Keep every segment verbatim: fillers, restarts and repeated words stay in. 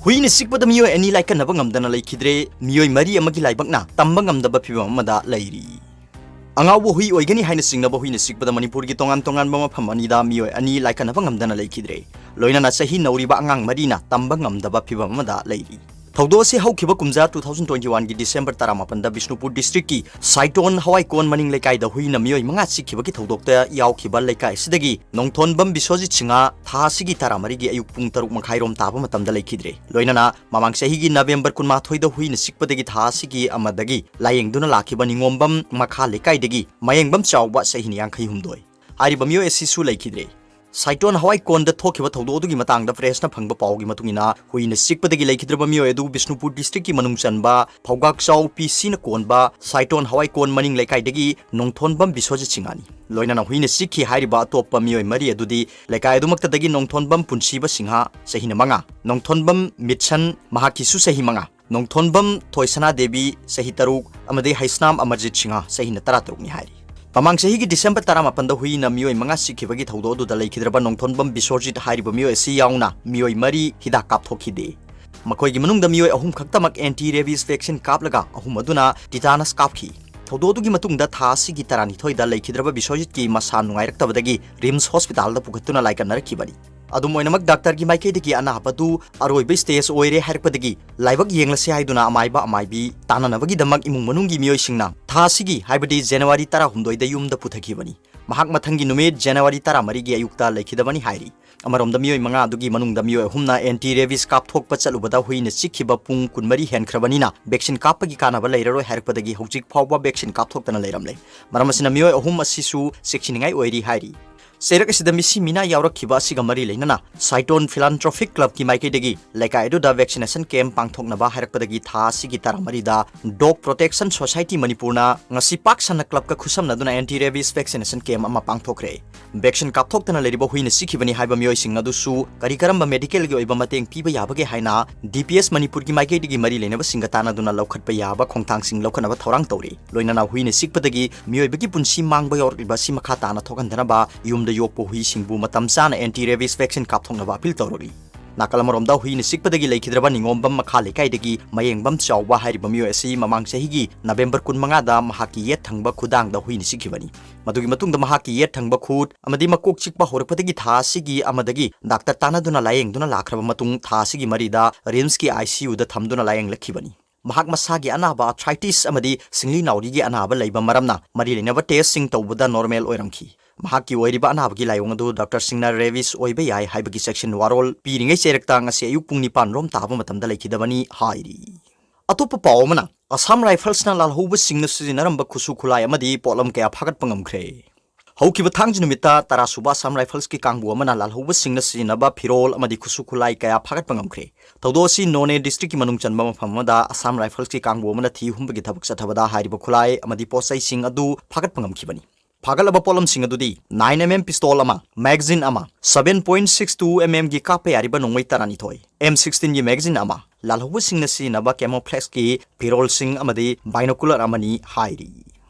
ꯍꯨꯏꯅ ꯆꯤꯛꯄꯗ ꯃꯤꯑꯣꯏ ꯑꯅꯤ ꯂꯥꯏꯀꯠꯅꯕ ꯉꯝꯗꯅ ꯂꯩꯈꯤꯗ꯭ꯔꯦ꯫ ꯃꯤꯑꯣꯏ ꯃꯔꯤ ꯑꯃꯒꯤ ꯂꯥꯏꯕꯛꯅ ꯇꯝꯕ ꯉꯝꯗꯕ ꯐꯤꯚꯝ ꯑꯃꯗ ꯂꯩꯔꯤ꯫ ꯑꯉꯥꯎꯕ ꯍꯨꯏ ꯑꯣꯏꯒꯅꯤ ꯍꯥꯏꯅ ꯆꯤꯡꯅꯕ ꯍꯨꯏꯅ ꯆꯤꯛꯄꯗ ꯃꯅꯤꯄꯨꯔꯒꯤ ꯇꯣꯉꯥꯟ ꯇꯣꯉꯥꯟꯕ ꯃꯐꯝ ꯑꯅꯤꯗ ꯃꯤꯑꯣꯏ ꯑꯅꯤ ꯂꯥꯏꯀꯠꯅꯕ ꯉꯝꯗꯅ ꯂꯩꯈꯤꯗ꯭ꯔꯦ꯫ ꯂꯣꯏꯅꯅ ꯆꯍꯤ ꯅꯧꯔꯤꯕ ꯑꯉꯥꯡ ꯃꯔꯤꯅ ꯇꯝꯕ ꯉꯝꯗꯕ ꯐꯤꯚꯝ ꯑꯃꯗ ꯂꯩꯔꯤ꯫ ꯊꯧꯗꯣꯛ ꯑꯁꯤ ꯍꯧꯈꯤꯕ ꯀꯨꯝꯖꯥ two thousand twenty one ꯒꯤ December ꯇꯔꯥꯃꯥꯄꯟꯗ ꯕꯤꯁꯅꯨꯄꯨꯔ district ꯀꯤ ꯁꯥꯏꯇꯣꯟ ꯍꯋꯥꯏꯀꯣꯟ ꯃꯅꯤꯡ ꯂꯩꯀꯥꯏꯗ ꯍꯨꯏꯅ ꯃꯤꯑꯣꯏ ꯃꯉꯥ ꯆꯤꯛꯈꯤꯕꯒꯤ ꯊꯧꯗꯣꯛꯇ ꯌꯥꯎꯈꯤꯕ ꯂꯩꯀꯥꯏ ꯑꯁꯤꯗꯒꯤ ꯅꯣꯡꯊꯣꯟꯕꯝ ꯕꯤꯁ꯭ꯋꯖꯤꯠ ꯁꯤꯡꯍ ꯊꯥ ꯑꯁꯤꯒꯤ ꯇꯔꯥꯃꯔꯤꯒꯤ ꯑꯌꯨꯛ ꯄꯨꯡ ꯇꯔꯨꯛ ꯃꯈꯥꯏꯔꯣꯝ ꯇꯥꯕ ꯃꯇꯝꯗ ꯂꯩꯈꯤꯗ꯭ꯔꯦ꯫ ꯂꯣꯏꯅꯅ ꯃꯃꯥꯡ ꯆꯍꯤꯒꯤ November ꯀꯨꯟꯃꯥꯊꯣꯏꯗ ꯍꯨꯏꯅ ꯆꯤꯛꯄꯗꯒꯤ ꯊꯥ ꯑꯁꯤꯒꯤ ꯑꯃꯗꯒꯤ ꯂꯥꯌꯦꯡꯗꯨꯅ ꯂꯥꯛꯈꯤꯕ ꯅꯤꯉꯣꯝꯕꯝ ꯃꯈꯥ ꯂꯩꯀꯥꯏꯗꯒꯤ ꯃꯌꯦꯡꯕꯝ ꯆꯥꯎꯕ ꯆꯍꯤ ꯌꯥꯡꯈꯩ ꯍꯨꯝꯗꯣꯏ ꯍꯥꯏꯔꯤꯕ ꯃꯤꯑꯣꯏ ꯑꯁꯤꯁꯨ ꯂꯩꯈꯤꯗ꯭ꯔꯦ꯫ ꯁꯥꯏꯇꯣꯟ ꯍꯋꯥꯏꯀꯣꯟꯗ ꯊꯣꯛꯈꯤꯕ ꯊꯧꯗꯣꯛ ꯑꯗꯨꯒꯤ ꯃꯇꯥꯡꯗ press ꯅ ꯐꯪꯕ ꯄꯥꯎꯒꯤ ꯃꯇꯨꯡ ꯏꯟꯅ, ꯍꯨꯏꯅ ꯆꯤꯛꯄꯗꯒꯤ ꯂꯩꯈꯤꯗ꯭ꯔꯕ ꯃꯤꯑꯣꯏ ꯑꯗꯨ ꯕꯤꯁꯅꯨꯄꯨꯔ district ꯀꯤ ꯃꯅꯨꯡ ꯆꯟꯕ ꯐꯧꯒꯥꯛꯆꯥꯎ ꯄꯤ ꯁꯤꯅ ꯀꯣꯟꯕ ꯁꯥꯏꯇꯣꯟ ꯍꯋꯥꯏꯀꯣꯟ ꯃꯅꯤꯡ ꯂꯩꯀꯥꯏꯗꯒꯤ ꯅꯣꯡꯊꯣꯟꯕꯝ ꯕꯤꯁ꯭ꯋꯖꯤꯠ ꯁꯤꯡꯍꯅꯤ꯫ ꯂꯣꯏꯅꯅ ꯍꯨꯏꯅ ꯆꯤꯛꯈꯤ ꯍꯥꯏꯔꯤꯕ ꯑꯇꯣꯞꯄ ꯃꯤꯑꯣꯏ ꯃꯔꯤ ꯑꯗꯨꯗꯤ ꯂꯩꯀꯥꯏ ꯑꯗꯨꯃꯛꯇꯗꯒꯤ ꯅꯣꯡꯊꯣꯟꯕꯝ ꯄꯨꯟꯁꯤꯕ ꯁꯤꯡꯍ, ꯆꯍꯤꯅ ꯃꯉꯥ, ꯅꯣꯡꯊꯣꯟꯕꯝ ꯃꯤꯠꯁꯟ, ꯃꯍꯥꯛꯀꯤꯁꯨ ꯆꯍꯤ ꯃꯉꯥ, ꯅꯣꯡꯊꯣꯟꯕꯝ ꯊꯣꯏꯁꯅꯥ ꯗꯦꯕꯤ, ꯆꯍꯤ ꯇꯔꯨꯛ, ꯑꯃꯗꯤ ꯍꯩꯁꯅꯥꯝ ꯑꯃꯔꯖꯤꯠ ꯁꯤꯡꯍ, ꯆꯍꯤꯅ ꯇꯔꯥꯇꯔꯨꯛꯅꯤ ꯍꯥꯏꯔꯤ꯫ ꯃꯃꯥꯡ ꯆꯍꯤꯒꯤ December ꯇꯔꯥꯃꯥꯄꯟꯗ ꯍꯨꯏꯅ ꯃꯤꯑꯣꯏ ꯃꯉꯥ ꯆꯤꯛꯈꯤꯕꯒꯤ ꯊꯧꯗꯣꯛ ꯑꯗꯨꯗ ꯂꯩꯈꯤꯗ꯭ꯔꯕ ꯅꯣꯡꯊꯣꯟꯕꯝ ꯕꯤꯁ꯭ꯋꯖꯤꯠ ꯍꯥꯏꯔꯤꯕ ꯃꯤꯑꯣꯏ ꯑꯁꯤ ꯌꯥꯎꯅ ꯃꯤꯑꯣꯏ ꯃꯔꯤ ꯍꯤꯗꯥꯛ ꯀꯥꯞꯊꯣꯛꯈꯤꯗꯦ꯫ ꯃꯈꯣꯏꯒꯤ ꯃꯅꯨꯡꯗ ꯃꯤꯑꯣꯏ ꯑꯍꯨꯝ ꯈꯛꯇꯃꯛ anti rabies vaccine ꯀꯥꯞꯂꯒ ꯑꯍꯨꯝ ꯑꯗꯨꯅ tetanus ꯀꯥꯞꯈꯤ꯫ ꯊꯧꯗꯣꯛ ꯑꯗꯨꯒꯤ ꯃꯇꯨꯡꯗ ꯊꯥ ꯑꯁꯤꯒꯤ ꯇꯔꯥꯅꯤꯊꯣꯏꯗ ꯂꯩꯈꯤꯗ꯭ꯔꯕ ꯕꯤꯁ꯭ꯋꯖꯤꯠꯀꯤ ꯃꯁꯥ ꯅꯨꯡꯉꯥꯏꯔꯛꯇꯕꯗꯒꯤ RIMS hospital ꯗ ꯄꯨꯈꯠꯇꯨꯅ ꯂꯥꯏꯀꯠꯅꯔꯛꯈꯤꯕꯅꯤ꯫ ꯑꯗꯨꯝ ꯑꯣꯏꯅꯃꯛ, doctor ꯒꯤ ꯃꯥꯏꯀꯩꯗꯒꯤ ꯑꯅꯥꯕ ꯑꯗꯨ ꯑꯔꯣꯏꯕ stage ꯑꯣꯏꯔꯦ ꯍꯥꯏꯔꯛꯄꯗꯒꯤ ꯂꯥꯏꯕꯛ ꯌꯦꯡꯂꯁꯤ ꯍꯥꯏꯗꯨꯅ ꯑꯃꯥꯏꯕ ꯑꯃꯥꯏꯕꯤ ꯇꯥꯅꯅꯕꯒꯤꯗꯃꯛ ꯏꯃꯨꯡ ꯃꯅꯨꯡꯒꯤ ꯃꯤꯑꯣꯏꯁꯤꯡꯅ ꯊꯥ ꯑꯁꯤꯒꯤ, ꯍꯥꯏꯕꯗꯤ January ꯇꯔꯥꯍꯨꯝꯗꯣꯏꯗ ꯌꯨꯝꯗ ꯄꯨꯊꯈꯤꯕꯅꯤ꯫ ꯃꯍꯥꯛ ꯃꯊꯪꯒꯤ ꯅꯨꯃꯤꯠ January ꯇꯔꯥꯃꯔꯤꯒꯤ ꯑꯌꯨꯛꯇ ꯂꯩꯈꯤꯗꯕꯅꯤ ꯍꯥꯏꯔꯤ꯫ ꯑꯃꯔꯣꯝꯗ, ꯃꯤꯑꯣꯏ ꯃꯉꯥ ꯑꯗꯨꯒꯤ ꯃꯅꯨꯡꯗ ꯃꯤꯑꯣꯏ ꯑꯍꯨꯝꯅ anti rabies ꯀꯥꯞꯊꯣꯛꯄ ꯆꯠꯂꯨꯕꯗ ꯍꯨꯏꯅ ꯆꯤꯛꯈꯤꯕ ꯄꯨꯡ ꯀꯨꯟꯃꯔꯤ ꯍꯦꯟꯈ꯭ꯔꯕꯅꯤꯅ vaccine ꯀꯥꯞꯄꯒꯤ ꯀꯥꯟꯅꯕ ꯂꯩꯔꯔꯣꯏ ꯍꯥꯏꯔꯛꯄꯗꯒꯤ ꯍꯧꯖꯤꯛ ꯐꯥꯎꯕ vaccine ꯀꯥꯞꯊꯣꯛꯇꯅ ꯂꯩꯔꯝꯂꯦ꯫ ꯃꯔꯝ ꯑꯁꯤꯅ ꯃꯤꯑꯣꯏ ꯑꯍꯨꯝ ꯑꯁꯤꯁꯨ ꯆꯦꯛꯁꯤꯟꯅꯤꯡꯉꯥꯏ ꯑꯣꯏꯔꯤ ꯍꯥꯏꯔꯤ꯫ ꯆꯩꯔꯛ ꯑꯁꯤꯗ ꯃꯤꯁꯤ ꯃꯤꯅꯥ ꯌꯥꯎꯔꯛꯈꯤꯕ ꯑꯁꯤꯒ ꯃꯔꯤ ꯂꯩꯅꯅ ꯁꯥꯏꯇꯣꯟ Philanthropic Club ꯀꯤ ꯃꯥꯏꯀꯩꯗꯒꯤ ꯂꯩꯀꯥꯏ ꯑꯗꯨꯗ vaccination camp ꯄꯥꯡꯊꯣꯛꯅꯕ ꯍꯥꯏꯔꯛꯄꯗꯒꯤ ꯊꯥ ꯑꯁꯤꯒꯤ ꯇꯔꯥꯃꯔꯤꯗ Dog Protection Society ꯃꯅꯤꯄꯨꯔꯅ ꯉꯁꯤ ꯄꯥꯛ ꯁꯟꯅ club ꯀ ꯈꯨꯠꯁꯝꯅꯗꯨꯅ anti rabies vaccination camp ꯑꯃ ꯄꯥꯡꯊꯣꯛꯈ꯭ꯔꯦ꯫ Vaccine ꯀꯥꯞꯊꯣꯛꯇꯅ ꯂꯩꯔꯤꯕ ꯍꯨꯏꯅ ꯆꯤꯛꯈꯤꯕꯅꯤ ꯍꯥꯏꯕ ꯃꯤꯑꯣꯏꯁꯤꯡ ꯑꯗꯨꯁꯨ ꯀꯔꯤ ꯀꯔꯝꯕ medical ꯒꯤ ꯑꯣꯏꯕ ꯃꯇꯦꯡ ꯄꯤꯕ ꯌꯥꯕꯒꯦ ꯍꯥꯏꯅ D P S ꯃꯅꯤꯄꯨꯔꯒꯤ ꯃꯥꯏꯀꯩꯗꯒꯤ ꯃꯔꯤ ꯂꯩꯅꯕꯁꯤꯡꯒ ꯇꯥꯟꯅꯗꯨꯅ ꯂꯧꯈꯠꯄ ꯌꯥꯕ ꯈꯣꯡꯊꯥꯡꯁꯤꯡ ꯂꯧꯈꯠꯅꯕ ꯊꯧꯔꯥꯡ ꯇꯧꯔꯤ꯫ ꯂꯣꯏꯅꯅ ꯍꯨꯏꯅ ꯆꯤꯛꯄꯗꯒꯤ ꯃꯤꯑꯣꯏꯕꯒꯤ ꯄꯨꯟꯁꯤ ꯃꯥꯡꯕ ꯌꯥꯎꯔꯛꯂꯤꯕ ꯑꯁꯤ ꯃꯈꯥ ꯇꯥꯅ ꯊꯣꯛꯍꯟꯗꯅꯕ ꯌꯨꯝꯗ ꯌꯣꯛꯄ ꯍꯨꯏꯁꯤꯡꯕꯨ ꯃꯇꯝ ꯆꯥꯅ anti rabies vaccine ꯀꯥꯞꯊꯣꯛꯅꯕ appeal ꯇꯧꯔꯛꯂꯤ꯫ ꯅꯥꯀꯜ ꯑꯃꯔꯣꯝꯗ ꯍꯨꯏꯅ ꯆꯤꯛꯄꯗꯒꯤ ꯂꯩꯈꯤꯗ꯭ꯔꯕ ꯅꯤꯉꯣꯝꯕꯝ ꯃꯈꯥ ꯂꯩꯀꯥꯏꯗꯒꯤ ꯃꯌꯦꯡꯕꯝ ꯆꯥꯎꯕ ꯍꯥꯏꯔꯤꯕ ꯃꯤꯑꯣꯏ ꯑꯁꯤ ꯃꯃꯥꯡ ꯆꯍꯤꯒꯤ ꯅꯕꯦꯝꯕꯔ ꯀꯨꯟꯃꯉꯥꯗ ꯃꯍꯥꯛꯀꯤ ꯌꯦꯠ ꯊꯪꯕ ꯈꯨꯗꯥꯡꯗ ꯍꯨꯏꯅ ꯆꯤꯛꯈꯤꯕꯅꯤ꯫ ꯃꯗꯨꯒꯤ ꯃꯇꯨꯡꯗ ꯃꯍꯥꯛꯀꯤ ꯌꯦꯠ ꯊꯪꯕ ꯈꯨꯠ ꯑꯃꯗꯤ ꯃꯀꯣꯛ ꯆꯤꯛꯄ ꯍꯧꯔꯛꯄꯗꯒꯤ ꯊꯥ ꯑꯁꯤꯒꯤ ꯑꯃꯗꯒꯤ ꯗꯥꯛꯇꯔ ꯇꯥꯟꯅꯗꯨꯅ ꯂꯥꯌꯦꯡꯗꯨꯅ ꯂꯥꯛꯈ꯭ꯔꯕ ꯃꯇꯨꯡ ꯊꯥ ꯑꯁꯤꯒꯤ ꯃꯔꯤꯗ ꯔꯤꯝꯁꯀꯤ ICUꯗ ꯊꯝꯗꯨꯅ ꯂꯥꯌꯦꯡꯂꯛꯈꯤꯕꯅꯤ꯫ ꯃꯍꯥꯛ ꯃꯁꯥꯒꯤ ꯑꯅꯥꯕ ꯑꯥꯔꯊ꯭ꯔꯥꯏꯇꯤꯁ ꯑꯃꯗꯤ ꯁꯤꯡꯂꯤ ꯅꯥꯎꯔꯤꯒꯤ ꯑꯅꯥꯕ ꯂꯩꯕ ꯃꯔꯝꯅ ꯃꯔꯤ ꯂꯩꯅꯕ ꯇꯦꯁꯁꯤꯡ ꯇꯧꯕꯗ ꯅꯣꯔꯃꯦꯜ ꯑꯣꯏꯔꯝꯈꯤ꯫ ꯃꯍꯥꯛꯀꯤ ꯑꯣꯏꯔꯤꯕ ꯑꯅꯥꯕꯒꯤ ꯂꯥꯏꯑꯣꯡ ꯑꯗꯨ ꯗꯥꯛꯇꯔꯁꯤꯡꯅ ꯔꯦꯕꯤꯁ ꯑꯣꯏꯕ ꯌꯥꯏ ꯍꯥꯏꯕꯒꯤ ꯆꯦꯛꯁꯤꯟ ꯋꯥꯔꯣꯜ ꯄꯤꯔꯤꯉꯩ ꯆꯩꯔꯛꯇ ꯉꯁꯤ ꯑꯌꯨꯛ ꯄꯨꯡ ꯅꯤꯄꯥꯟ ꯔꯣꯝ ꯇꯥꯕ ꯃꯇꯝꯗ ꯂꯩꯈꯤꯗꯕꯅꯤ ꯍꯥꯏꯔꯤ꯫ ꯑꯇꯣꯞꯄ ꯄꯥꯎ ꯑꯃꯅ, ꯑꯁꯥꯝ ꯔꯥꯏꯐꯜꯁꯅ ꯂꯥꯜꯍꯧꯕꯁꯤꯡꯅ ꯁꯤꯖꯤꯟꯅꯔꯝꯕ ꯈꯨꯠꯁꯨ ꯈꯨꯠꯂꯥꯏ ꯑꯃꯗꯤ ꯄꯣꯠꯂꯝ ꯀꯌꯥ ꯐꯥꯒꯠꯄ ꯉꯝꯈ꯭ꯔꯦ꯫ ꯍꯧꯈꯤꯕ ꯊꯥꯡꯖ ꯅꯨꯃꯤꯠꯇ ꯇꯔꯥꯁꯨꯕ ꯑꯁꯥꯝ ꯔꯥꯏꯐꯜꯁꯀꯤ ꯀꯥꯡꯕꯨ ꯑꯃꯅ ꯂꯥꯜꯍꯧꯕꯁꯤꯡꯅ ꯁꯤꯖꯤꯟꯅꯕ ꯐꯤꯔꯣꯜ ꯑꯃꯗꯤ ꯈꯨꯠꯁꯨ ꯈꯨꯠꯂꯥꯏ ꯀꯌꯥ ꯐꯥꯒꯠꯄ ꯉꯝꯈ꯭ꯔꯦ꯫ ꯊꯧꯗꯣꯛ ꯑꯁꯤ ꯅꯣꯅꯦ ꯗꯤꯁꯇ꯭ꯔꯤꯛꯀꯤ ꯃꯅꯨꯡ ꯆꯟꯕ ꯃꯐꯝ ꯑꯃꯗ ꯑꯁꯥꯝ ꯔꯥꯏꯐꯜꯁꯀꯤ ꯀꯥꯡꯕꯨ ꯑꯃꯅ ꯊꯤ ꯍꯨꯝꯕꯒꯤ ꯊꯕꯛ ꯆꯠꯊꯕꯗ ꯍꯥꯏꯔꯤꯕ ꯈꯨꯠꯂꯥꯏ ꯑꯃꯗꯤ ꯄꯣꯠ ꯆꯩꯁꯤꯡ ꯑꯗꯨ ꯐꯥꯒꯠꯄ ꯉꯝꯈꯤꯕꯅꯤ꯫ ꯐꯥꯒꯠꯂꯕ ꯄꯣꯠꯂꯝꯁꯤꯡ ꯑꯗꯨꯗꯤ nine MM pistol ꯑꯃ, magazine ꯑꯃ, seven point six two MMꯒꯤ ꯀꯥꯞꯄ ꯌꯥꯔꯤꯕ ꯅꯣꯡꯃꯩ ꯇꯔꯥꯅꯤꯊꯣꯏ, M sixteenꯒꯤ magazine ꯑꯃ, ꯂꯥꯜꯍꯧꯕꯁꯤꯡꯅ ꯁꯤꯖꯤꯟꯅꯕ camouflageꯀꯤ ꯐꯤꯔꯣꯜꯁꯤꯡ ꯑꯃꯗꯤ binocular ꯑꯃꯅꯤ ꯍꯥꯏꯔꯤ꯫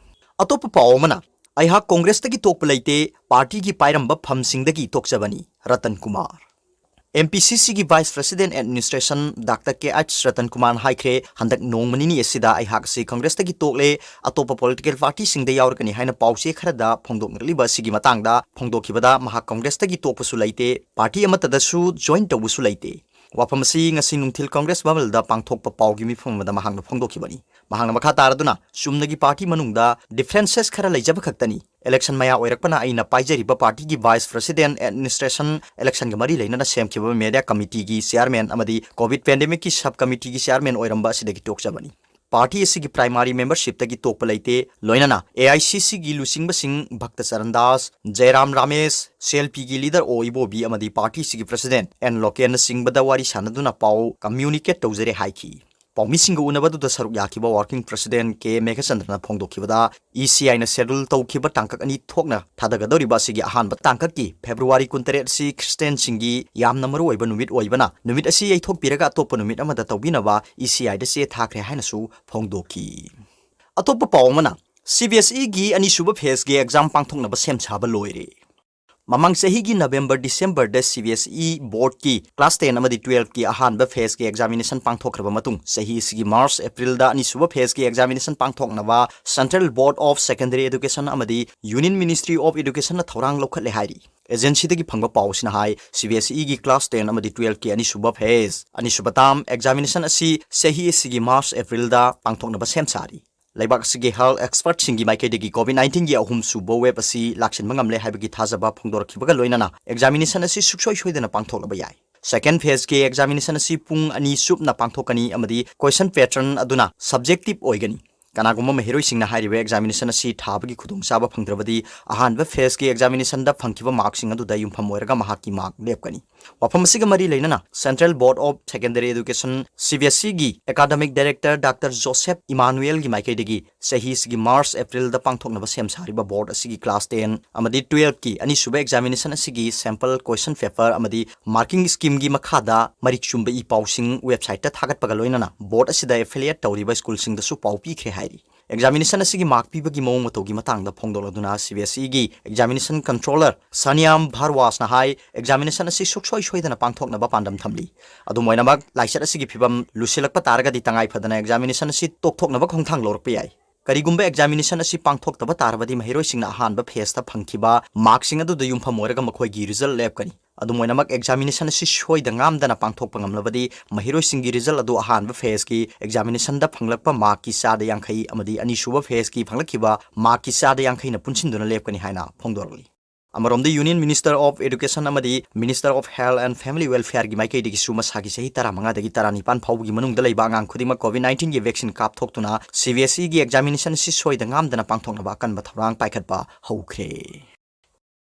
ꯑꯇꯣꯞꯄ ꯄꯥꯎ ꯑꯃꯅ, ꯑꯩꯍꯥꯛ ꯀꯣꯡꯒ꯭ꯔꯦꯁꯇꯒꯤ ꯇꯣꯛꯄ ꯂꯩꯇꯦ, ꯄꯥꯔꯇꯤꯒꯤ ꯄꯥꯏꯔꯝꯕ ꯐꯝꯁꯤꯡꯗꯒꯤ ꯇꯣꯛꯆꯕꯅꯤ, ꯔꯇꯟ ꯀꯨꯃꯥꯔ꯫ MPCCꯒꯤ Vice President Administration doctor KH Ratan ꯀꯨꯃꯥꯔꯅ ꯍꯥꯏꯈ꯭ꯔꯦ, ꯍꯟꯗꯛ ꯅꯣꯡꯃ ꯅꯤꯅꯤ ꯑꯁꯤꯗ ꯑꯩꯍꯥꯛ ꯑꯁꯤ ꯀꯪꯒ꯭ꯔꯦꯁꯇꯒꯤ ꯇꯣꯛꯂꯦ, ꯑꯇꯣꯞꯄ political partyꯁꯤꯡꯗ ꯌꯥꯎꯔꯒꯅꯤ ꯍꯥꯏꯅ ꯄꯥꯎꯆꯦ ꯈꯔꯗ ꯐꯣꯡꯗꯣꯛꯅꯔꯛꯂꯤꯕ ꯑꯁꯤꯒꯤ ꯃꯇꯥꯡꯗ ꯐꯣꯡꯗꯣꯛꯈꯤꯕꯗ ꯃꯍꯥꯛ ꯀꯪꯒ꯭ꯔꯦꯁꯇꯒꯤ ꯇꯣꯛꯄꯁꯨ ꯂꯩꯇꯦ, ꯄꯥꯔꯇꯤ ꯑꯃꯠꯇꯗꯁꯨ join ꯇꯧꯕꯁꯨ ꯂꯩꯇꯦ꯫ ꯋꯥꯐꯝ ꯑꯁꯤ ꯉꯁꯤ ꯅꯨꯡꯊꯤꯜ ꯀꯪꯒ꯭ꯔꯦꯁ ꯚꯕꯟꯗ ꯄꯥꯡꯊꯣꯛꯄ ꯄꯥꯎꯒꯤ ꯃꯤꯐꯝ ꯑꯃꯗ ꯃꯍꯥꯛꯅ ꯐꯣꯡꯗꯣꯛꯈꯤꯕꯅꯤ꯫ ꯃꯍꯥꯛꯅ ꯃꯈꯥ ꯇꯥꯔꯗꯨꯅ, ꯆꯨꯝꯅꯒꯤ ꯄꯥꯔꯇꯤ ꯃꯅꯨꯡꯗ differences ꯈꯔ ꯂꯩꯖꯕ ꯈꯛꯇꯅꯤ꯫ Election ꯃꯌꯥ ꯑꯣꯏꯔꯛꯄꯅ ꯑꯩꯅ ꯄꯥꯏꯖꯔꯤꯕ ꯄꯥꯔꯇꯤꯒꯤ Vice President Administration electionꯒ ꯃꯔꯤ ꯂꯩꯅꯅ ꯁꯦꯝꯈꯤꯕ media committeeꯒꯤ chairman ꯑꯃꯗꯤ COVID pandemicꯀꯤ sub committeeꯒꯤ chairman ꯑꯣꯏꯔꯝꯕ ꯑꯁꯤꯗꯒꯤ ꯇꯣꯛꯆꯕꯅꯤ꯫ ꯄꯥꯔꯇꯤ ꯑꯁꯤꯒꯤ primary membershipꯇꯒꯤ ꯇꯣꯛꯄ ꯂꯩꯇꯦ꯫ ꯂꯣꯏꯅꯅ AICCꯒꯤ ꯂꯨꯆꯤꯡꯕꯁꯤꯡ ꯚꯛꯇ ꯆꯔꯟ ꯗꯥꯁ, ꯖꯌꯔꯥꯝ ꯔꯥꯃꯦꯁ, CLPꯒꯤ leader ꯑꯣ ꯏꯕꯣꯕꯤ ꯑꯃꯗꯤ ꯄꯥꯔꯇꯤ ꯑꯁꯤꯒꯤ President ꯑꯦꯟ ꯂꯣꯀꯦꯟꯅꯆꯤꯡꯕꯗ ꯋꯥꯔꯤ ꯁꯥꯟꯅꯗꯨꯅ ꯄꯥꯎ communicate ꯇꯧꯖꯔꯦ ꯍꯥꯏꯈꯤ꯫ ꯄꯥꯎꯃꯤꯁꯤꯡꯒ ꯎꯅꯕꯗꯨꯗ ꯁꯔꯨꯛ ꯌꯥꯈꯤꯕ working president ꯀꯦ ꯃꯦꯘꯆꯟꯗ꯭ꯔꯅ ꯐꯣꯡꯗꯣꯛꯈꯤꯕꯗ, ECIꯅ schedule ꯇꯧꯈꯤꯕ ꯇꯥꯡꯀꯛ ꯑꯅꯤ ꯊꯣꯛꯅ ꯊꯥꯗꯒꯗꯧꯔꯤꯕ ꯑꯁꯤꯒꯤ ꯑꯍꯥꯟꯕ ꯇꯥꯡꯀꯛꯀꯤ February ꯀꯨꯟꯇꯔꯦꯠ ꯑꯁꯤ Christianꯁꯤꯡꯒꯤ ꯌꯥꯝꯅ ꯃꯔꯨꯑꯣꯏꯕ ꯅꯨꯃꯤꯠ ꯑꯣꯏꯕꯅ, ꯅꯨꯃꯤꯠ ꯑꯁꯤ ꯌꯩꯊꯣꯛꯄꯤꯔꯒ ꯑꯇꯣꯞꯄ ꯅꯨꯃꯤꯠ ꯑꯃꯗ ꯇꯧꯕꯤꯅꯕ ECIꯗ ꯆꯦ ꯊꯥꯈ꯭ꯔꯦ ꯍꯥꯏꯅꯁꯨ ꯐꯣꯡꯗꯣꯛꯈꯤ꯫ ꯑꯇꯣꯞꯄ ꯄꯥꯎ ꯑꯃꯅ, CBSEꯒꯤ ꯑꯅꯤꯁꯨꯕ phaseꯒꯤ exam ꯄꯥꯡꯊꯣꯛꯅꯕ ꯁꯦꯝ ꯁꯥꯕ ꯂꯣꯏꯔꯦ꯫ ꯃꯃꯥꯡ ꯆꯍꯤꯒꯤ ꯅꯕꯦꯝꯕꯔ ꯗꯤꯁꯦꯝꯕꯔꯗ CBSE boardꯀꯤ class ten ꯑꯃꯗꯤ twelveꯀꯤ ꯑꯍꯥꯟꯕ phaseꯀꯤ examination ꯄꯥꯡꯊꯣꯛꯈ꯭ꯔꯕ ꯃꯇꯨꯡ, ꯆꯍꯤ ꯑꯁꯤꯒꯤ March Aprilꯗ ꯑꯅꯤꯁꯨꯕ phaseꯀꯤ examination ꯄꯥꯡꯊꯣꯛꯅꯕ Central Board of Secondary Education ꯑꯃꯗꯤ Union Ministry of Educationꯅ ꯊꯧꯔꯥꯡ ꯂꯧꯈꯠꯂꯦ ꯍꯥꯏꯔꯤ꯫ Agencyꯗꯒꯤ ꯐꯪꯕ ꯄꯥꯎ ꯑꯁꯤꯅ ꯍꯥꯏ, CBSEꯒꯤ class ten ꯑꯃꯗꯤ twelveꯀꯤ ꯑꯅꯤꯁꯨꯕ phase, ꯑꯅꯤꯁꯨꯕ term examination ꯑꯁꯤ ꯆꯍꯤ ꯑꯁꯤꯒꯤ March Aprilꯗ ꯄꯥꯡꯊꯣꯛꯅꯕ ꯁꯦꯝ ꯁꯥꯔꯤ꯫ ꯂꯩꯕꯥꯛ ꯑꯁꯤꯒꯤ health expertꯁꯤꯡꯒꯤ ꯃꯥꯏꯀꯩꯗꯒꯤ COVID nineteenꯒꯤ ꯑꯍꯨꯝꯁꯨꯕ wave ꯑꯁꯤ ꯂꯥꯛꯁꯤꯟꯕ ꯉꯝꯂꯦ ꯍꯥꯏꯕꯒꯤ ꯊꯥꯖꯕ ꯐꯣꯡꯗꯣꯔꯛꯈꯤꯕꯒ ꯂꯣꯏꯅꯅ examination ꯑꯁꯤ ꯁꯨꯡꯁꯣꯏ ꯁꯣꯏꯗꯅ ꯄꯥꯡꯊꯣꯛꯂꯕ ꯌꯥꯏ꯫ Second phaseꯀꯤ examination ꯑꯁꯤ ꯄꯨꯡ ꯑꯅꯤ ꯆꯨꯞꯅ ꯄꯥꯡꯊꯣꯛꯀꯅꯤ ꯑꯃꯗꯤ question pattern ꯑꯗꯨꯅ subjective ꯑꯣꯏꯒꯅꯤ꯫ ꯀꯅꯥꯒꯨꯝꯕ ꯃꯍꯩꯔꯣꯏꯁꯤꯡꯅ ꯍꯥꯏꯔꯤꯕ examination ꯑꯁꯤ ꯊꯥꯕꯒꯤ ꯈꯨꯗꯣꯡꯆꯥꯕ ꯐꯪꯗ꯭ꯔꯕꯗꯤ, ꯑꯍꯥꯟꯕ phaseꯀꯤ examination ꯗ ꯐꯪꯈꯤꯕ markꯁꯤꯡ ꯑꯗꯨꯗ ꯌꯨꯝꯐꯝ ꯑꯣꯏꯔꯒ ꯃꯍꯥꯛꯀꯤ mark ꯂꯦꯞꯀꯅꯤ꯫ ꯋꯥꯐꯝ ꯑꯁꯤꯒ ꯃꯔꯤ ꯂꯩꯅꯅ Central Board of Secondary Education, CBSEꯒꯤ academic director Doctor Joseph Emmanuelꯒꯤ ꯃꯥꯏꯀꯩꯗꯒꯤ ꯆꯍꯤ ꯑꯁꯤꯒꯤ March Aprilꯗ ꯄꯥꯡꯊꯣꯛꯅꯕ ꯁꯦꯝ ꯁꯥꯔꯤꯕ board ꯑꯁꯤꯒꯤ class ten ꯑꯃꯗꯤ twelveꯀꯤ ꯑꯅꯤꯁꯨꯕ examination ꯑꯁꯤꯒꯤ sample question paper ꯑꯃꯗꯤ marking schemeꯒꯤ ꯃꯈꯥꯗ ꯃꯔꯤꯛ ꯆꯨꯝꯕ ꯏ ꯄꯥꯎꯁꯤꯡ websiteꯇ ꯊꯥꯒꯠꯄꯒ ꯂꯣꯏꯅꯅ board ꯑꯁꯤꯗ affiliate ꯇꯧꯔꯤꯕ schoolꯁꯤꯡꯗꯁꯨ ꯄꯥꯎ ꯄꯤꯈ꯭ꯔꯦ ꯍꯥꯏꯔꯤ꯫ Examination ꯑꯁꯤꯒꯤ mark ꯄꯤꯕꯒꯤ ꯃꯑꯣꯡ ꯃꯇꯧꯒꯤ ꯃꯇꯥꯡꯗ ꯐꯣꯡꯗꯣꯛꯂꯗꯨꯅ CBSEꯒꯤ examination controller ꯁꯅꯤꯌꯥꯝ ꯚꯥꯔꯋꯥꯁꯅ ꯍꯥꯏ, examination ꯑꯁꯤ ꯁꯨꯡꯁꯣꯏ ꯁꯣꯏꯗꯅ ꯄꯥꯡꯊꯣꯛꯅꯕ ꯄꯥꯟꯗꯝ ꯊꯝꯂꯤ꯫ ꯑꯗꯨꯝ ꯑꯣꯏꯅꯃꯛ, ꯂꯥꯏꯆꯠ ꯑꯁꯤꯒꯤ ꯐꯤꯚꯝ ꯂꯨꯁꯤꯜꯂꯛꯄ ꯇꯥꯔꯒꯗꯤ ꯇꯉꯥꯏ ꯐꯗꯅ examination ꯑꯁꯤ ꯇꯣꯛꯊꯣꯛꯅꯕ ꯈꯣꯡꯊꯥꯡ ꯂꯧꯔꯛꯄ ꯌꯥꯏ꯫ ꯀꯔꯤꯒꯨꯝꯕ examination ꯑꯁꯤ ꯄꯥꯡꯊꯣꯛꯇꯕ ꯇꯥꯔꯕꯗꯤ, ꯃꯍꯩꯔꯣꯏꯁꯤꯡꯅ ꯑꯍꯥꯟꯕ phaseꯇ ꯐꯪꯈꯤꯕ markꯁꯤꯡ ꯑꯗꯨꯗ ꯌꯨꯝꯐꯝ ꯑꯣꯏꯔꯒ ꯃꯈꯣꯏꯒꯤ result ꯂꯦꯞꯀꯅꯤ꯫ ꯑꯗꯨꯝ ꯑꯣꯏꯅꯃꯛ, examination ꯑꯁꯤ ꯁꯣꯏꯗ ꯉꯥꯝꯗꯅ ꯄꯥꯡꯊꯣꯛꯄ ꯉꯝꯂꯕꯗꯤ, ꯃꯍꯩꯔꯣꯏꯁꯤꯡꯒꯤ result ꯑꯗꯨ ꯑꯍꯥꯟꯕ phaseꯀꯤ examinationꯗ ꯐꯪꯂꯛꯄ markꯀꯤ ꯆꯥꯗ ꯌꯥꯡꯈꯩ ꯑꯃꯗꯤ ꯑꯅꯤꯁꯨꯕ phaseꯀꯤ ꯐꯪꯂꯛꯈꯤꯕ markꯀꯤ ꯆꯥꯗ ꯌꯥꯡꯈꯩꯅ ꯄꯨꯟꯁꯤꯟꯗꯨꯅ ꯂꯦꯞꯀꯅꯤ ꯍꯥꯏꯅ ꯐꯣꯡꯗꯣꯔꯛꯂꯤ꯫ ꯑꯃꯔꯣꯝꯗ, Union Minister of Education ꯑꯃꯗꯤ Minister of Health and Family Welfareꯒꯤ ꯃꯥꯏꯀꯩꯗꯒꯤꯁꯨ ꯃꯁꯥꯒꯤ ꯆꯍꯤ ꯇꯔꯥꯃꯉꯥꯗꯒꯤ ꯇꯔꯥꯅꯤꯄꯥꯟ ꯐꯥꯎꯕꯒꯤ ꯃꯅꯨꯡꯗ ꯂꯩꯕ ꯑꯉꯥꯡ ꯈꯨꯗꯤꯡꯃꯛ COVID nineteenꯒꯤ vaccine ꯀꯥꯞꯊꯣꯛꯇꯨꯅ CBSEꯒꯤ examination ꯑꯁꯤ ꯁꯣꯏꯗ ꯉꯥꯝꯗꯅ ꯄꯥꯡꯊꯣꯛꯅꯕ ꯑꯀꯟꯕ ꯊꯧꯔꯥꯡ ꯄꯥꯏꯈꯠꯄ ꯍꯧꯈ꯭ꯔꯦ꯫